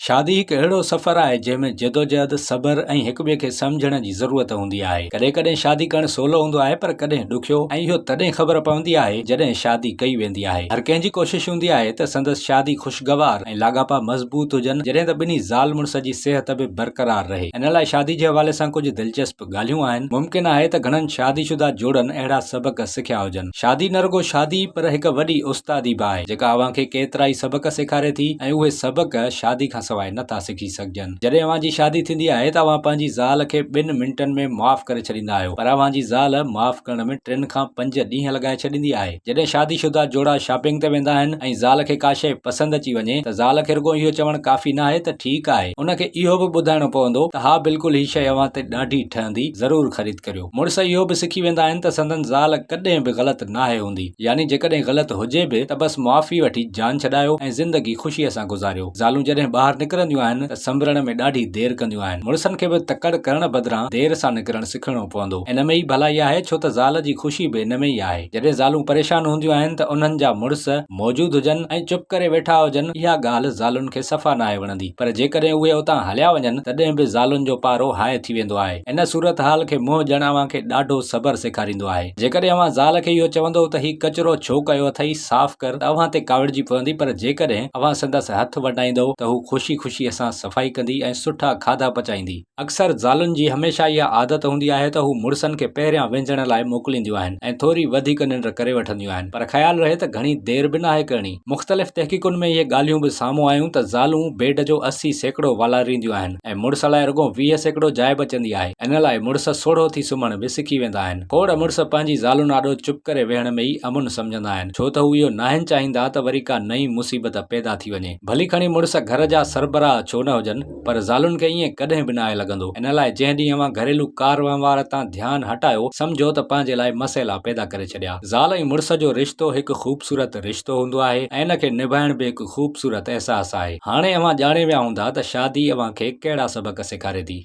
شادي هڪ اهڙو سفر آهي جنهن ۾ جدوجهد، صبر ۽ هڪ ٻئي کي سمجهڻ جي ضرورت هوندي آهي. ڪڏهن ڪڏهن شادي ڪرڻ سولو هوندو آهي پر ڪڏهن ڏکيو ۽ اهو تڏهن خبر پوندي آهي جڏهن شادي ڪئي ويندي آهي. هر ڪنهن جي ڪوشش هوندي آهي ته سندس شادي خوشگوار ۽ لاڳاپا مضبوط هجن جڏهن ته ٻنهي زال مڙس جي صحت به برقرار رهي. ان لاء شادي جي حوالي سان ڪجهه دلچسپ ڳالهيون آهن. ممڪن آهي ته گهڻن شادي شده جوڙن اهڙا سبق سکيا هجن. شادي نه رڳو شادي پر هڪ وڏي استادي به آهي جيڪا اوهان کي ڪيترائي سبق سيکاري ٿي ۽ اهي سبق شادي کان سواء نه ٿا سکي سگهجن. جڏهن اوهان جي شادي ٿيندي آهي ته اوهان پنهنجي زال کي ٻن منٽن ۾ معاف ڪري ڇڏيندا آهيو پر اوهان جي زال معاف ڪرڻ ۾ ٽن کان پنج ڏينهن لڳائي ڇڏيندي آهي. جڏهن شادي شده جوڙا شاپنگ تي ويندا آهن ۽ زال کي ڪا شيء پسند اچي وڃي ته زال کي رڳو اهو چوڻ ڪافي ناهي ته ٺيڪ آهي ان کي اهو به ٻڌائڻو پوندو ته ها بلڪل هي شيء اوهان تي ڏاڍي ٺهندي ضرور خريد ڪريو. مڙس اهو به سکي ويندا آهن ته سندن زال ڪڏهن به غلط ناهي هوندي، يعني جيڪڏهن غلط هجي به ته بس معافي وٺي جان ڇڏايو ۽ زندگي خوشيء سان گذاريو. زالون جڏهن ٻاهر نڪرنديون آهن ته سنبرڻ ۾ ڏاڍي دير ڪنديون آهن. مڙسن کي به تڪڙ ڪرڻ بدران دير سان نڪرڻ سکڻو پوندو. ان ۾ ئي ڀلائي آهي ڇو ته زال جي خوشي به ان ۾ ئي آهي. جڏهن زالون پريشان هونديون آهن ته انهن جا مڙس موجود هجن ۽ چپ ڪري ويٺا هجن اها ڳالهه زالن کي صفا ناهي وڻندي پر جيڪڏهن اهي اتان هليا وڃن تڏهن به زالن جو پارو هاء ٿي ويندو آهي. ان صورتحال کي منهن ڏيڻ اوهان کي ڏاڍو صبر سيکاريندو آهي. جيڪڏهن اوهان زال کي اهو چوندؤ ته هي ڪچرو ڇو ڪيو اٿئي صاف ڪر ته اوهان تي ڪاوڙجي پوندي پر جيڪڏهن اوهان سندس هٿ ونڊائيندؤ ته هو خوشي خوشيء سان صفائي ڪندي ۽ سٺا کاڌا پچائيندي. اڪثر زالن جي هميشه اها عادت هوندي آهي ته هو مڙسن کي پهريان وهنجڻ لاء موڪلينديون آهن ۽ ٿوري وڌيڪ ننڊ ڪري وٺنديون آهن پر خيال رهي ته گهڻي دير به ناهي ڪرڻي. مختلف تحقيقن ۾ اهي ڳالهيون به سامهون آيون ته زالون بيڊ جو 80% والارينديون آهن ۽ مڙس لاء رڳو 20% جاء بچندي آهي ان لاء مڙس سوڙهو ٿي سمهڻ به سکي ويندا آهن. کوڙ مڙس پنهنجي زالن آڏو چپ ڪري ويهڻ ۾ ئي امن سمجهندا آهن ڇو ته هو اهو ناهن چاهيندا ته وري ڪا نئين مصيبت پيدا ٿي وڃي. ڀلي کڻي مڙس گهر جا سربراهه ڇو نه هجن. پر زالن کي ائين ڪڏهن به ناهي لڳندو. ان لاء جنهن ڏينهن اوهان گهريلو ڪار وهنوار تان ڌيان هٽايو، سمجهو ته پنهنجي لاء مسئلا پيدا ڪري ڇڏيا. زال ۽ مڙس جو رشتو هڪ خوبصورت رشتو هوندو آهي ۽ ان کي نڀائڻ به هڪ خوبصورت احساس آهي. هاڻي اوهان ڄاڻي ويا هوندا ته شادي اوهان کي ڪهڙا سبق سيکاري ٿي.